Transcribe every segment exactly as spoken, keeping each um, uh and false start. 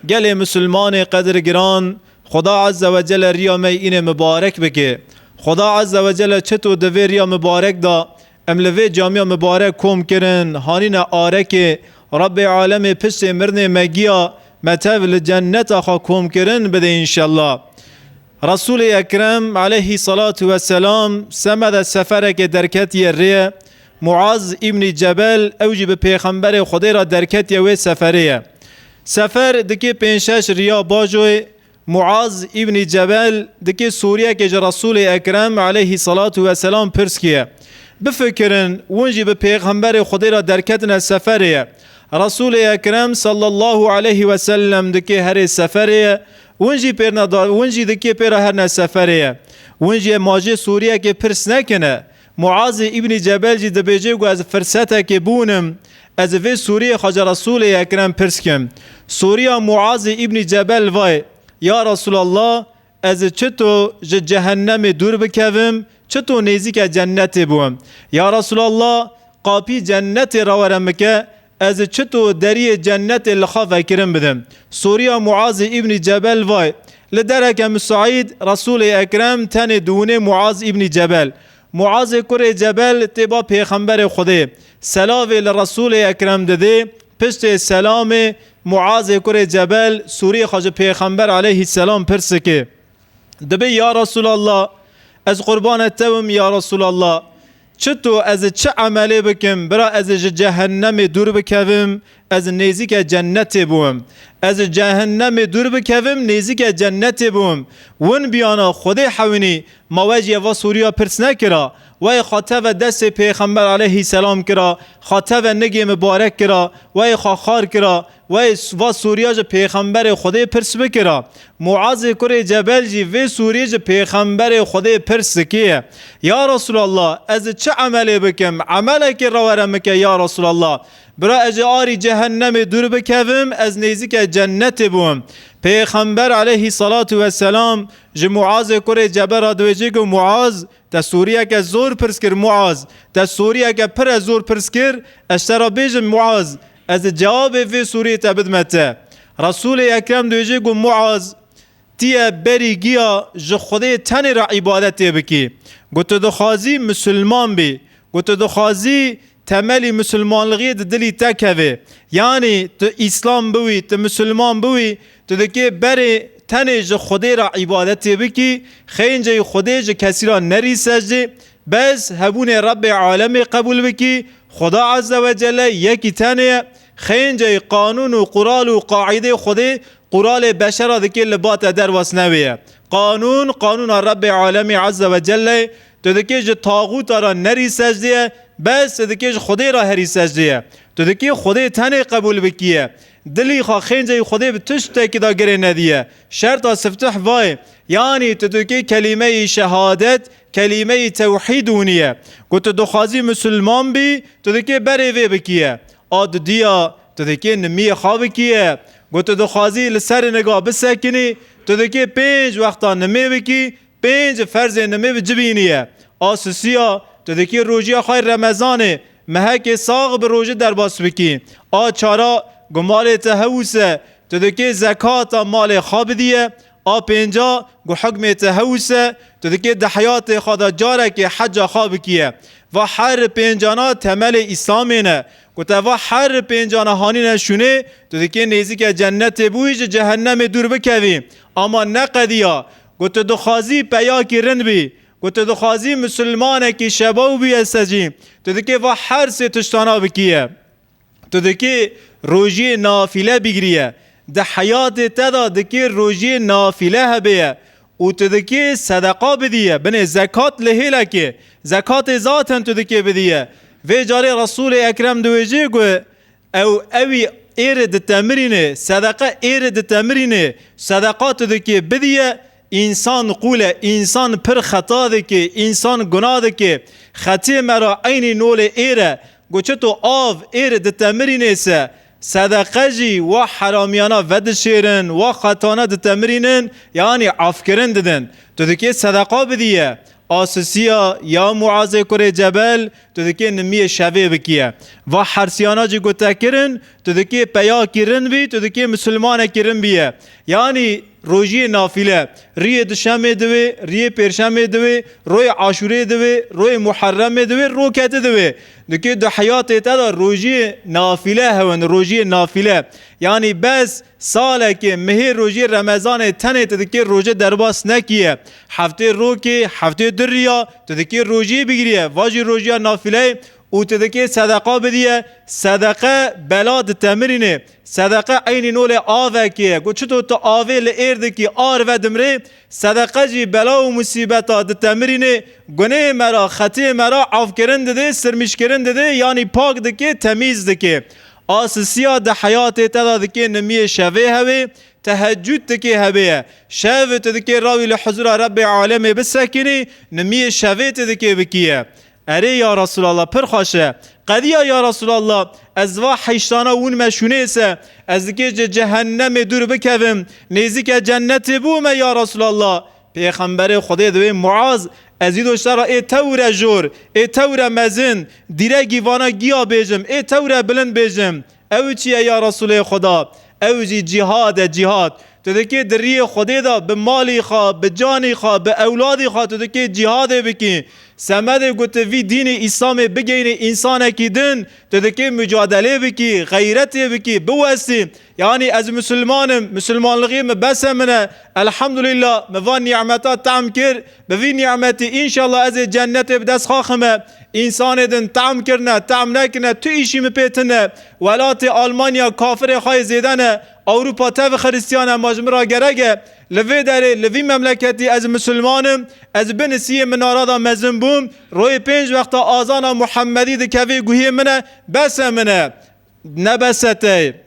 Gelê misilmanê qedirgiran, Xuda Azze ve Celle riya me yî înê mibarek bike. Xuda Azze ve Celle çito di vê riya mibarek de em li vê camiya mibarek kom kirin, hanîne arekê, Rabbê alemê piştê mirinê me giya me tev li cenneta xwe kom kirin bide înşellah. Resûlê Ekrem aleyhî salatu ve selam semeda seferekê derketiye rê. Muaz îbnî Cebel, ew jî bi Pêxemberê Xwedê re derketiye wê seferê ye. Sefer dikê pênc şeş riya bajoyê. Muaz îbnî Cebel dikê soriyekê ji Resûlê Ekrem aleyhî salatu ve selam pirs kiye. Bifikirin, win jî bi Pêxemberê Xwedê re derketine seferê ye. Resûlê Ekrem sallallahu aleyhi ve sellem dikê herê seferê ye. Win jî pêrna da, win jî dikê pêra herne seferê ye. Win jî majê soriyekê pirs nekine. Muazê îbnî Cebel jî dibêje ku ez firsetekê bûnim, ez vê soriyê xwe ji Resûlê Ekrem pirs kim. Soriya Muazê îbnî Cebel vay, Ya Resûlallah, ez çito ji cehennemê dûr bikevim, çito nêzîke cennetê bûm. Ya Resûlallah, qapî cennetê rawere mike, ez çito deriyê cennetê li xwe vekirin bidim. Soriya Muazê îbnî Cebel vay, li dereke misaîd Resûlê Ekrem tenê diwinê Muaz îbnî Cebel. Muazê kurê Cebel tê ba Pêxemberê Xwedê. Selavê li Resûlê Ekrem didê, piştê selamê Muazê kurê Cebel soriyê xwe ji Pêxember aleyhî selam pirs dike. Dibê, Ya Resûlallah, ez qurbana te bim, ya Resûlallah. Çito ez çi emelê bikim, bira ez ji cehennemê dûr bikevim, ez nêzîke cennetê bûm. Ez ji cehennemê dûr bikevim, nêzîke cennetê bûm. Win biyana Xwedê hewinî, ma we jî va soriya pirs nekira. We xwe teve destê Pêxember aleyhî selam kira, xwe teve nigê mibarek kira, we xwe xar kira, Wey s-, va soriya ji Pêxemberê Xwedê pirs bikira. Muazê kurê Cebel jî vê soriyê ji Pêxemberê Xwedê pirs dike. Ya Resûlallah, ez çi emelê bikim? Emelekê rawere mike, ya Resûlallah. Bira ez ji arî cehennemê dûr bikevim, ez nêzîke cennetê bûm. Pêxember aleyhî salatu ve selam ji Muazê kurê Cebel re dibêje ku Muaz, te soriyeke zor pirs kir Muaz. Te soriyeke pire zor pirs kir. Ez te re bêjim Muaz, ez ê cewabê vê soriyê te bidime te. Resûlê Ekrem dibêje ku Muaz, tîye berî giya ji Xwedê tenê re îbadetê bikî. Ku tu dixwazî misilman bî. Ku tu dixwazî temelî misilmanlixiyê di dilî te keve. Yanî tu îslam biwî, tu misilman biwî, tu dikê berê tenê ji Xwedê re îbadetê bikî, xênceyî Xwedê ji kesî re nerî secdê, bes hebûnê Rebbê alemê qebûl bikî, Xweda Azze ve Celle yekî tenê ye, xênceyî qanûn û qural û qaîdê Xwedê quralê beşera dikê li ba te derwas newê ye. Qanûn, qanûna Rebbê alemê Azze ve Celle, tu dikê ji taxûta re nerî secdê ye, bes tu dikê ji Xwedê re herî secdê ye. Tu dikê Xwedê tenê qebûl bikî ye. Dilî xwe xênceyî Xwedê bi tiştekî de girê nediye. Şerta siftih vayê. Yanî tu dikê kelîmeyî şehadet, kelîmeyî tewhîd hûnî ye. Ku tu dixwazî misilman bî, tu dikê berê vê bikî ye. A dudiya, tu dikê nimiyê xwe bikî ye. Ku tu dixwazî li serê niga bisekinî, tu dikê pênc wexta nimê bikî, pênc ferzê nimê bi cibînî ye. A sisiya, tu dikê rojiya xwe yê Remezanê, mehekê sax bi rojî derbas bikî. A çara, ku malê te hewis e, tu dikê zekata malê xwe bidî ye. A pênca, ku hukmê te hewis e, tu dikê di heyatê xwe de carekê heca xwe bikî ye. Va her pêncana temelê Îslamê ne. Ku te va her pêncana hanîne şûnê, tu dikê nêzîke cennetê bûyî ji cehennemê dûr bikevî. Ama ne qediya. Ku tu dixwazî peyakî rind bî, ku tu dixwazî misilmanekî şebaw bûye secî, tu dikê va her sê tiştana bikî ye. Tu dikê rojiyê nafîle bigirî ye. Di heyatê te de dikê rojiyê nafîle hebê ye. Û tu dikê sedeqa bidî ye. Binê zekat li hêlekê. Zekatê zaten tu dikê bidî ye. Vê carê Resûlê Ekrem diwêjê ku Ew, ewî êrê ditemirînê, sedeqe êrê ditemirînê, sedeqa tu dikê bidî ye, însan qûl e, însan pir xeta dikê, însan guna dikê. Xetê me ra eynî nolê êr e. Ku çito av êrê ditemirînê se, sedeqe jî wa heramiyana vedişêrin, wa xetana ditemirînin, yanî afkirin didin. Tu dikê sedeqa bidî ye. A sisiya, ya Muazê kurê Cebel, tu dikê nimiyê şevê bikiye. Va hersiyana jî ku te kirin, tu dikê peyakî rind bî, tu dikê misilmanekî rind biye. Yanî rojiyê nafîle, riyê duşemê divê, riyê pêrşemê divê, royê aşûrê divê, royê muherremê divê, roketî divê. Dikê di heyatê te de rojiyê nafîle hewin, rojiyê nafîle. Yanî bes salekê mihê rojiyê Remezanê tenê tu dikê roje derbas nekiye. Heftê rokê, heftê diriya tu dikê rojiyê bigiriye. Va jî rojiya nafîleyê û tu dikê sedeqa bidiye. Sedeqe bela ditemirîne. Sedeqe eynî nolê avekê ye. Ku çito tu avê li êr dikî, ar vedimrê, sedeqe jî bela û musîbeta ditemirîne. Gunê me ra, xetê me ra afkirin didê, sirmîşkirin didê, yanî pak dikê, temîz dikê. A sisiya di heyatê te de dikê nimiyê şevê hewê, tehecûd dikê hebê ye. Şev tu dikê rawî li huzura Rebbê alemê bisekînî, nimiyê şevê tu dikê bikiye. Erê ya Resulallah, pir xweş e. Qediya ya Resulallah, ez va heyştana wûn me şûnê se, ez dikê ji cehennemê dûr bikevim, nêzîke cennetê bûme ya Resulallah. Pêxemberê Xwedê divê Muaz, ez îdo ji te re ê tewre jor, ê tewre mezin, dîregî vana giya bêjim, ê tewre bilind bêjim. Ew çi ye ya Resulê Xuda? Ew jî cîhad e, cîhad. Tu dikê di riyê Xwedê de bi malî xwe, bi canî xwe, bi ewladî xwe tu dikê cîhadê bikî. Semedê ku tu vî dînê Îslamê bigeynî însanekî din, tu dikê mucadelê bikî, xeyretê bikî, biwestî. Yanî ez misilman im, misilmanlixî min bes e min e. Elhamdulillah, min van nîmeta tehm kir. Bi vî nîmetî înşallah ez ê cennetê bi dest xwe xime. Însanê din tehm kirine, tehm nekirine, tu îşî min pê tune. Welatê Almanya kafirê xwe yê zêde ne. Ewropa tev xiristiyan e, ma ji min re gerek e. Li vê derê, li vî memleketî ez misilman im. Ez bin siyê minara de mezin bûm. Royê pênc wexta azana Muhemmedî dikevê guhiyê min e. Bes e min e. Ne bes e te.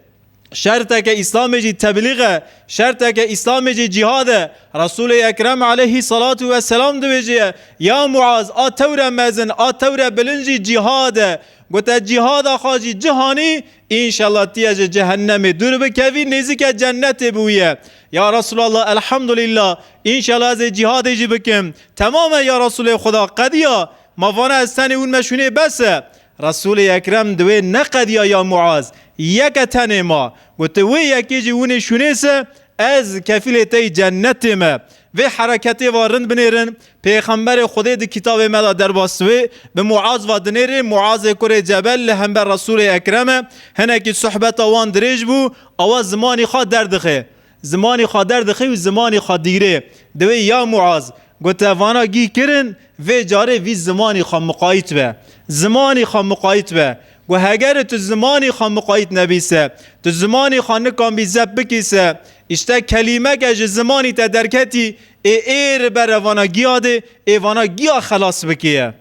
Şerteke Îslamê jî teblîg e, şerteke Îslamê jî cîhad e. Resûlê Ekrem aleyhî salatu we selam dibêje, ya Muaz, a tewre mezin, a tewre bilind jî cîhad e. Gote, cîhada xwe jî cihanî, înşallah tiye ji cehennemê dûr bikevî, nêzîke cennetê bûye. Ya Resulallah, elhamdulillah, înşallah ez ê cîhadê jî bikim. Temam e ya Resulê Xuda, qediya, ma vana ez tenê wûn me şûnê bes e. Resûlê Ekrem di wê neqediya ya Muaz, yeke tenê ma. Gote, wê yekê jî winê şûnê se, ez kefîlê te yî cennetê me. Vê hereketê va rind binêrin, Pêxemberê Xwedê di kitabê me de derbas wê, bi Muaz va dinêrê, Muazê kurê Cebel li hember Resûlê Ekrem e, hinekî sohbeta wan dirêj bû, awa zimanî xwe derdixe. Zimanî xwe derdixî û zimanî xwe dîrê. Divê ya Muaz, gote vana gî kirin, vê carê vî zimanî xwe miqayît be. Zimanî xwe miqayît be. Got, heger tu zimanî xwe miqayît nebî se, tu zimanî xwe nikan bî zep bikî se, îşte kelîmeke ji zimanî te derketî, ê êr bere vana giya dê, ê vana giya xelas bikiye.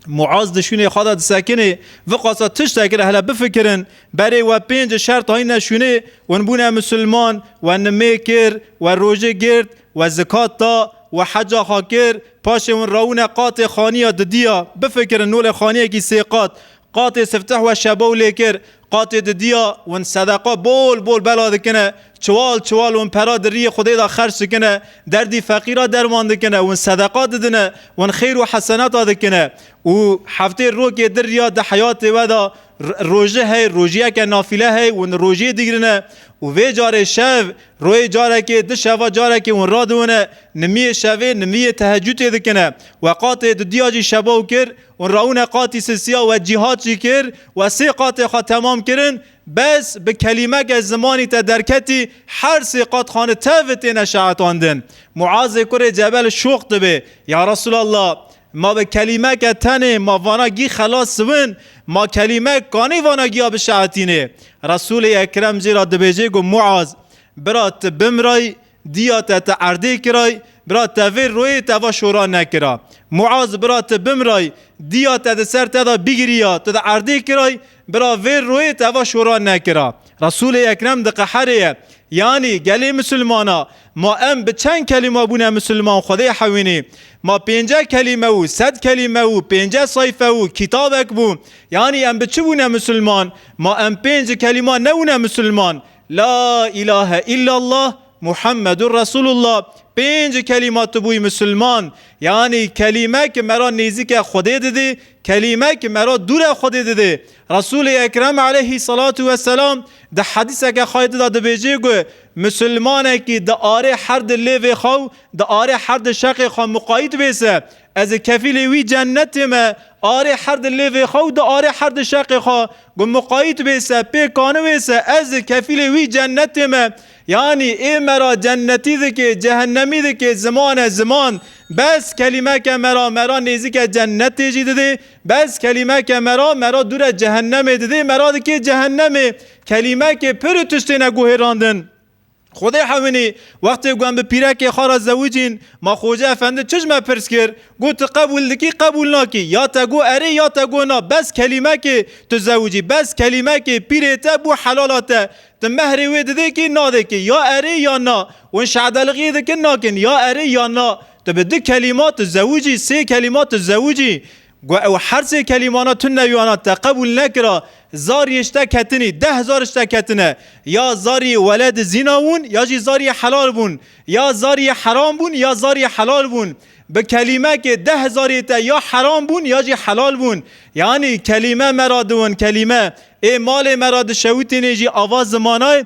Muaz di şûnê xwe de disekinê, viqasa tiştekê re hele bifikirin, berê we pênc şert hayne şûnê, win bûne misilman, we nimê kir, we rojê girt, we zikat da, we heca xwe kir, paşê win rawine qatê xaniya didiya, bifikirin nolê xaniyekî sê qat, qatê sifteh we şebaw lê kir, qatê didiya win sedeqa bol bol bela dikine, çiwal çiwal win pera di riyê Xwedê de xerc dikine, derdî feqîra derman dikine, win sedeqa didine, win xeyr û hesenata dikine. Û heftê rokê di riya di heyatê we de r-, rojî hey, rojiyeke nafîle hey, win rojiyê digirine. Û vê carê şev, royê carekê, di şeva carekê win radiwine, nimiyê şevê, nimiyê tehecûtê dikine. We qatê didiya jî şebaw kir, win rawine qatî sisiya we cîhad jî kir, we sê qatê xwe temam kirin, bes bi kelîmeke zimanî te derketî, her sê qat xani tev têne şehetandin. Muazê kurê Cebel şoq dibe, ya Resulallah, ma bi kelîmeke tenê ma vana gî xelas bin, ma kelîmek kanî vana giya bişehetînê? Resûlê Ekrem jê re dibêje, got, Muaz, bira tu bimray, diya te te erdê kiray, bira te vê royê te va şora nekira. Muaz, bira tu bimray, diya te di ser te de bigiriya, tu di erdê kiray, bira vê royê te va şora nekira. Resûlê Ekrem diqeherê ye. Yanî gelê misilmana, ma em bi çend kelîma bûne misilman Xwedê hewînî? Ma pênce kelîme û sed kelîme û pênce sayfe û kitabek bû. Yanî em bi çi bûne misilman? Ma em pênc kelîma nebûne misilman? La ilahe illallah Muhammedur Resulullah. Pênc kelîma tu bûyî misilman. Yanî kelîme ki me ra nêzîke Xwedê didê, kelîme ki me ra dûre Xwedê didê. Resûlê Ekrem aleyhî salatu weselam di hedîseke xwe yê di de dibêjê ku misilmanekî di arê her di lêvê xwe û di arê her di şeqê xwe muqayît bê se, ez ê kefîlê wî cennetê me, arê her di lêvê xwe û di arê her di şeqê xwe, ku muqayît bê se, pê kaniwê se, ez ê kefîlê wî cennetê me. Yanî ê me ra cennetî dike, cehennemî dike, ziman e ziman. Bes kelîmeke me ra, me ra nêzîke cennetê jî didê, bes kelîmeke me ra, me ra dûre cehennemê didê, me ra dike cehennemê. Kelîmekê pir û tiştê ne guhêrandin. Xwedê hewinî, wextê ku em bi pîrekê xwe re zewicîn, ma Xoce Efendi çi ji me pirs kir? Got, tu qebûl dikî, qebûl nakî? Ya te got erê, ya te got na. Bes kelîmekê tu zewicî, bes kelîmekê pîrê te bû helala te. Tu mehrê wê didê kî, nadê kî? Ya erê ya na. Hûn şedelixiyê dikin nakin, ya erê ya na. Tu bi du kelîma tu zewicî, sê kelîma tu zewicî. Got, ew her sê kelîmana tu newiyana te qebûl nekira, zariyê ji te ketinî, deh zarî ji te ketine. Ya zariyê weled zîna bûn, ya jî zariyê helal bûn. Ya zariyê heram bûn, ya zariyê helal bûn. Bi kelîmekê deh zariyê te ya heram bûn, ya jî helal bûn. Yanî kelîme me ra diwin, kelîme. Ê malê me ra dişewitînê jî ava zimanayê.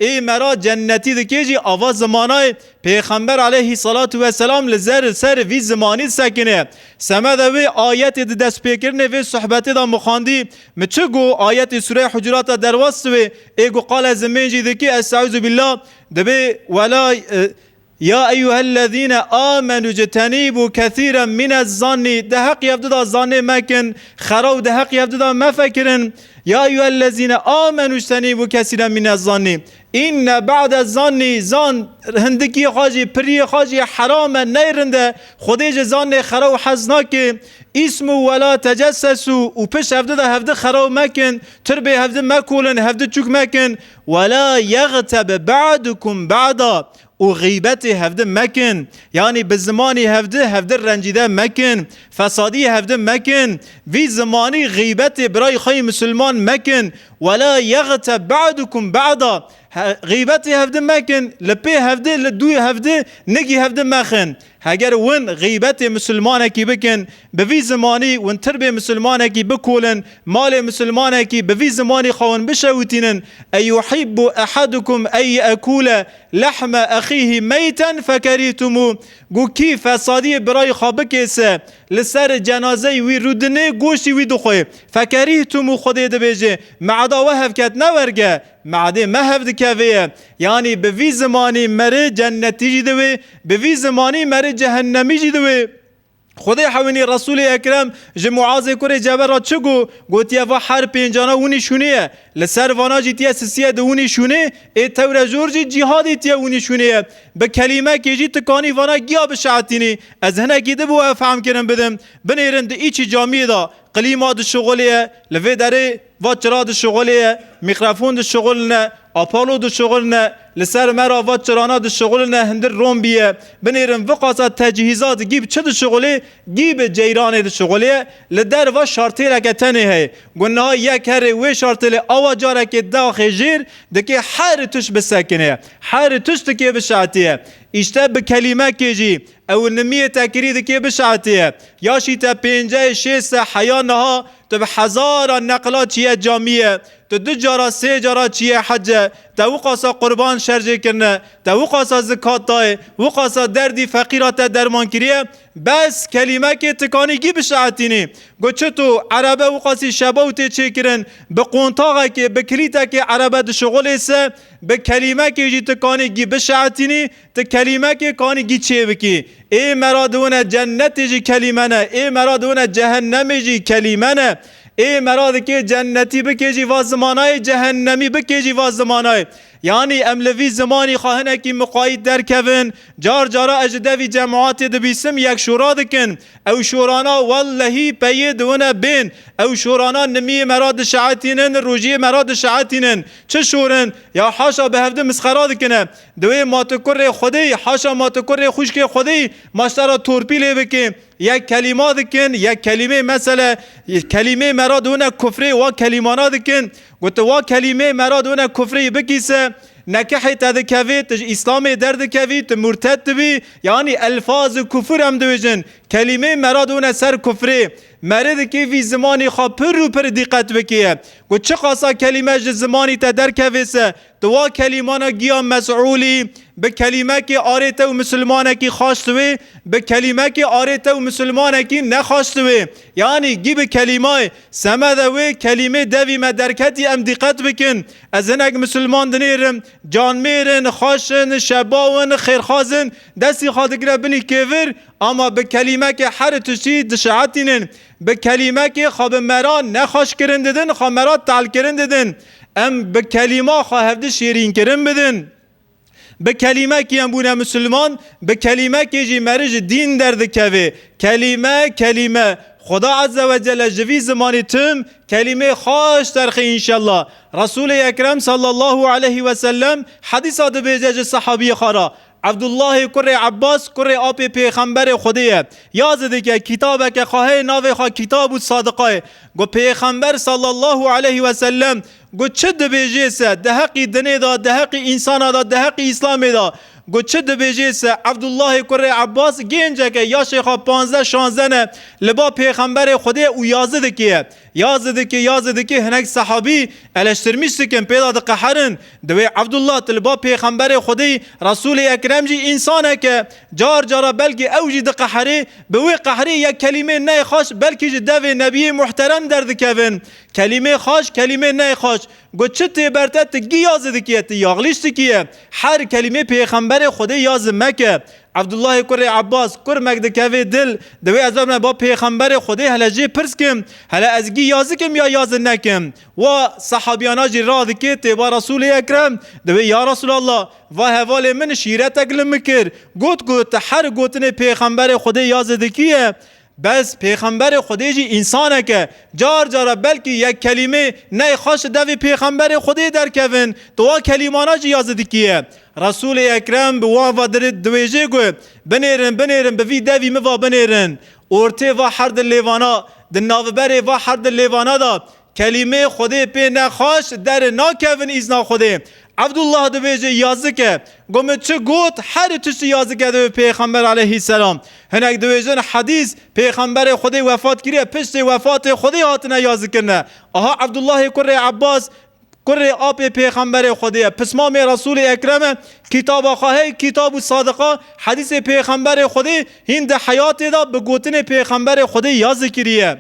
Ê me ra cennetî dikê jî ava zimanayê. Pêxember aleyhî salatu weselam li zer ser vî zimanî disekine. Semeda wê ayetê di destpêkirinê vê sohbetê de min xwendî. Min çi got? Ayetê Sûreya Hucurat de derwest wê. Ê ku qala zimên jî dikî, Estaizu billah, dibê wela, e, ya eyyuhellezîne amenu ctenîbû kesîren mine zannî. Di heqî hevdu de zannê mekin, xera û di heqî hevdu de mefikirin. Ya eyyuhellezîne amenu ctenîbû kesîren mine zannî. Înne ba'de zannî, zan hindikî xwe jî, piriyê xwe jî heram e, ney rind e. Xwedê ji zannê xera û hez nake. Îsmû we la tecessesû, û pişt hevdi de hevdi xera û mekin, tirbê hevdi mekolin, hevdi çûk mekin. Wela yexteb ba'dukum ba'da. Û xîbetê hevdi mekin. Yanî bi zimanî hevdi, hevdi rencîde mekin. Fesadî hevdi mekin. Vî zimanî xîbetê birayê xwe yê misilman mekin. Wela yexteb ba'dukum ba'da. He-, xîbetê hevdi mekin. Li pê hevdi, li dû hevdi, nigî hevdi mexin. Heger win xîbetê misilmanekî bikin, bi vî zimanî win tirbê misilmanekî bikolin, malê misilmanekî bi vî zimanî xwe win bişewitînin. Eyuhibbu ehadukum ey ye'kule lehme ehîhî meyten fekerîhtumû. Got kî fesadiyê birayê xwe bikê se, li ser cenazeyê wî rûdinê, goştî wî dixwe. Fekerîhtumû, Xwedê dibêje, me'da we hevket ne werge, me'dê me hev dikeve ye. Yanî bi vî zimanî merê cennetî jî diwê, bi vî zimanî merê cehennemî jî diwê. Xwedê hewinî Resûlê Ekrem ji Muazê kurê Cebel re çi got? Gotiye, va her pêncana winî şûnê ye. Li ser vana jî tiye sisiye di winî şûnê, ê tewre jor jî cîhadê tiye winî şûnê ye. Bi kelîmekê jî tu kanî vana giya bişeetînî. Ez hinekî di bo ev fehm kirin bidim. Binêrin di îçî camiyê de klîma dişixulê ye, li vê derê va çira dişixulê ye, mîkrofon dişixuline, Apollo dişixuline, li ser me re va çirana dişixuline, hindir rom biye. Binêrin viqasa tecihîzat gî bi çi dişixulê? Gî bi ceyranê dişixulê ye. Li derva şartêleke tenê heye. Got niha yek herê wê şartêlê awa carekê daxê jêr dikê her tişt bisekine. Her tişt dikê bişeetiye. Îşte bi kelîmekê jî ew nimiyê te kirî dikê bişeetiye. Ya jî te pêncehê şêst se heya niha tu bi hezara neqila çiye camiye, tu du cara sê cara çiye hece, te wiqasa qurban şerjê kirine, te wiqasa zikat dayê, wiqasa derdî feqîra te derman kiriye, bes kelîmekê tikanî gî bişeetînî. Got çito erebe wiqasî şebawtê çêkirin, bi qontaxekê, bi kilîtekê erebe dişixulê se, bi kelîmekê jî tikanî gî bişeetînî, ti kelîmekê kanî gî çê bikî. Ê me ra diwine cennetê jî kelîme ne, ê me ra diwine cehennemê jî kelîme ne. Ê me ra dikê cennetî bikê jî va zimanayê, cehennemî bikê jî va zimanayê. Yanî em li vî zimanî xwe hinekî miqayît derkevin, car cara ez ji devî cemaatê dibîsim yek şora dikin. Ew şorana wellehî peyê diwine bên. Ew şorana nimiyê me ra dişeetînin, rojiyê me ra dişeetînin. Çi şorin? Ya haşa bi hevdi misxera dikine. Di wê ma tu kurê Xwedê yî, haşa ma tu kurê xwişkê Xwedê yî, ma ji te re torpîlê bike. Yek kelîma dikin, yek kelîmê mesele, kelîmê me ra diwine kufrê, wa kelîmana dikin. Got tu wa kelîmê me ra diwine kufrê yî bikî se, nekehê te dikevê, tu ji Îslamê derdikevî, tu murted dibî. Yanî elfaz kufur em dibêjin. Kelîmê me re dibûne ser kufrê. Meri dikê vî zimanê xwe pir û pir dîqet bikê. Ku çiqasa kelîme ji zimanî te derkevê se, tu wa kelîmana giya mesûlî, bi kelîmekê arê te û misilmanekî xaş diwê, bi kelîmekê arê te û misilmanekî nexaş diwê. Yanî gî bi kelîmayê, semede wê kelîmê devî me derketî em dîqet bikin. Ez hinek misilman dinêrim, canmêr in, xaş in, şebaw in, xêrxaz in, destî xwe digire binî kêvir, ama bi kelîmekê her tiştî dişehetînin. Bi kelîmekê xwe bi me re nexweşkirin didin, xwe me re tehlkirin didin. Em bi kelîma xwe hevdi şêrînkirin bidin. Bi kelîmekî em bûne misilman, bi kelîmekê jî meri ji dîn derdikeve. Kelîme, kelîme. Xuda Azze ve Celle ji vî zimanî tim kelîmê xaş derxê înşellah. Resûlê Ekrem sallallahu aleyhi ve sellem hedîsa dibêje ji sehabiyê xwe re. Evdullahê kurê Ebbas, kurê apê Pêxemberê Xwedê ye. Ya zî dike, kitabeke xwe heye, navê xwe Kitabu Sadiqayê. Got, Pêxember sallallahu aleyhi ve sellem got, çi dibêjê se, di heqî dinê de, di heqî însana de, di heqî Îslamê de, got, çi dibêjê se, Evdullahê kurê Ebbas, gênceke, yaşê xwe panzdeh şanzdeh ne, li ba Pêxemberê Xwedê û ya zî dike. Ya zî dike, ya zî dike, hinek sehabî eleştirmîş dikin, pê de diqeherin. Divê Evdullah, tu li ba Pêxemberê Xwedê, Resûlê Ekrem jî însanek e. Car cara belkî ew jî diqeherê, bi wê qehrê ya kelîmê neyê xaş belkî ji devê Nebiyê Muhterem derdikevin. Kelîmê xaş, kelîmê neyê xaş. Got, çi tê ber te, tu gî ya zî dikiye, tu yaxlîş dikiye. Her kelîmê Pêxemberê Xwedê ya zî meke. Evdullahê kurê Ebbas, kurmek dikevê dil, divê ez bibime ba Pêxemberê Xwedê, hele jê pirs kim, hele ez gî ya zî kim ya ya zî nekim. Wa sehabiyana jî radikê tê ba Resûlê Ekrem, divê ya Resûlallah, va hevalê min şîretek li min kir. Got ku tu her gotinê Pêxemberê Xwedê ya zî dikiye, bes Pêxemberê Xwedê jî însanek e. Car cara belkî yek kelîmê neyê xaş devê Pêxemberê Xwedê derkevin, tu wa kelîmana jî ya zî dikiye. Resûlê Ekrem bi wan va dirê-, diwêjê ku, binêrin, binêrin, bi vî devî min va binêrin. Ortê va her di lêvana, di navberê va her di lêvana de kelîmê Xwedê pê nexaş derê nakevin îzna Xwedê. Evdullah dibêje ya zî ke, got, min çi got, her tiştî ya zî ke, divê Pêxember aleyhisselam. Hinek dibêjin hedîs, Pêxemberê Xwedê wefat kiriye, piştê wefatê Xwedê hatine ya zî kirine. Aha Evdullahê kurê Ebbas, kurê apê Pêxemberê Xwedê ye. Pismamê Resûlê Ekrem e, kitaba xwe heye, Kitabu Sadiqa, hedîsê Pêxemberê Xwedê hîn di heyatê de bi gotinê Pêxemberê Xwedê ya zî kiriye.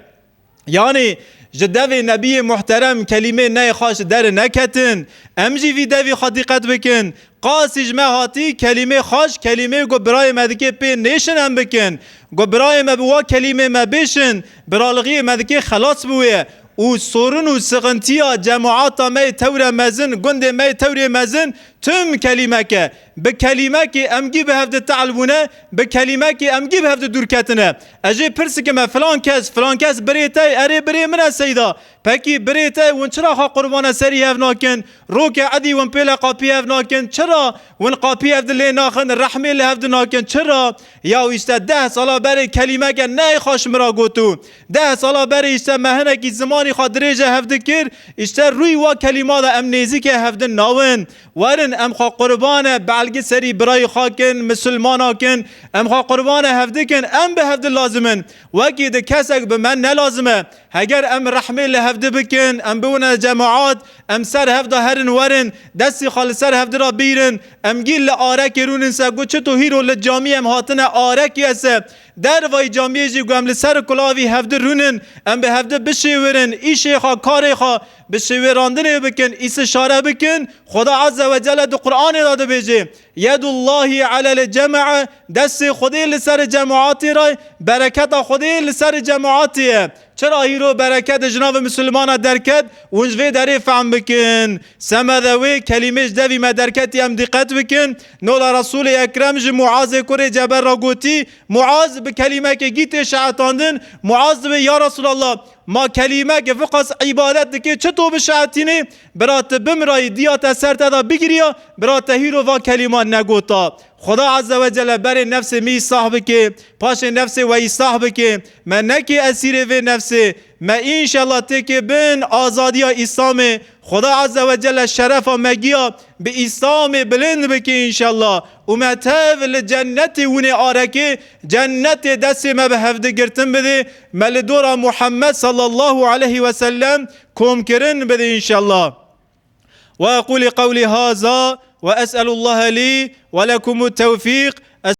Yanî ji devê Nebiyê Muhterem kelîmê neyê xaş derê neketin. Em jî vî devî xwe dîqet bikin. Qasî ji me hatî kelîmê xaş, kelîmê ku birayê me dikê pê nêşin em bikin. Ku birayê me bi wa kelîmê me bêşin, biralixiyê me dikê xelas bi wê. Û sorun û sixintiya cemaata me yê tewre mezin, gundê me yê tewrê mezin, tim kelîmek e. Bi kelîmekê em gî bi hev di tehl bûne, bi kelîmekê em gî bi hev di dûr ketine. Ez jê pirs dikime, filan kes, filan kes birê te ye, erê birê min e seyda. Pekî birê te ye, hûn çira xwe qurbana serî hev nakin? Roke edî hûn pê le qapî hev nakin. Çira hûn qapî hev di lê naxin, rehmê li hev di nakin? Çira? Ya işte deh sala berê kelîmeke neyê xaş min ra gotû. Deh sala berê işte me hinekî zimanî xwe dirêje hev dikir. İşte rûyî wa kelîma de em nêzîkê hev di nawin. Werin em xwe qurbane belgi serî birayî xwe kin, misilmana kin. Em xwe qurbane hev dikin, em bi hev di lazim in. Wekî di kesek bi me ne lazim e. Heger em rehmê li hev di bikin, em biwine cemaat, em ser hev de herin werin, destî xwe li ser hev di re bîrin, em gî li arekê rûnin se, got çito hîro li camî em hatine arekê se. Dervayî camiyê jî ku em li ser kulavî hevdi rûnin, em bi hevdi bişêwirin, îşê xwe, karê xwe bi şêwêrandinê bikin, îstişare bikin. Xuda Azze ve Celle di Qur'anê de dibêje, Yedullahi alel cemae, destê Xwedê li ser cemaatê re, bereketa Xwedê li ser cemaatê ye. Çira hîro bereket ji navê misilmana derket, hûn ji vê derê fehm bikin. Semede wê kelîmê ji devî me derketî em dîqet bikin. Nola Resûlê Ekrem ji Muazê kurê Cebel re gotî, Muaz bi kelîmekê gî tê şehetandin, Muaz dibê, ya Resûlallah, ma kelîmek viqas îbadet dikê, çito bişehetînê? Bira te bimirayî, diya te ser te de bigiriya, bira te hîro va kelîma negota. Xuda Azze ve Celle berê nefsê me îslah bike, paşê nefsê we îslah bike. Me neke esîrê vê nefsê. Me înşallah têke bin azadiya Îslamê. Xweda Azze ve Celle şerefa me giya bi Îslamê bilind bike înşallah. Û me tev li cennetê winê areke, cennetê destê me bi hevdi girtin bide, me li dora Muhammed sallallahu aleyhi ve sellem komkirin bide înşallah. وأقول قولي هذا وأسأل الله لي ولكم التوفيق.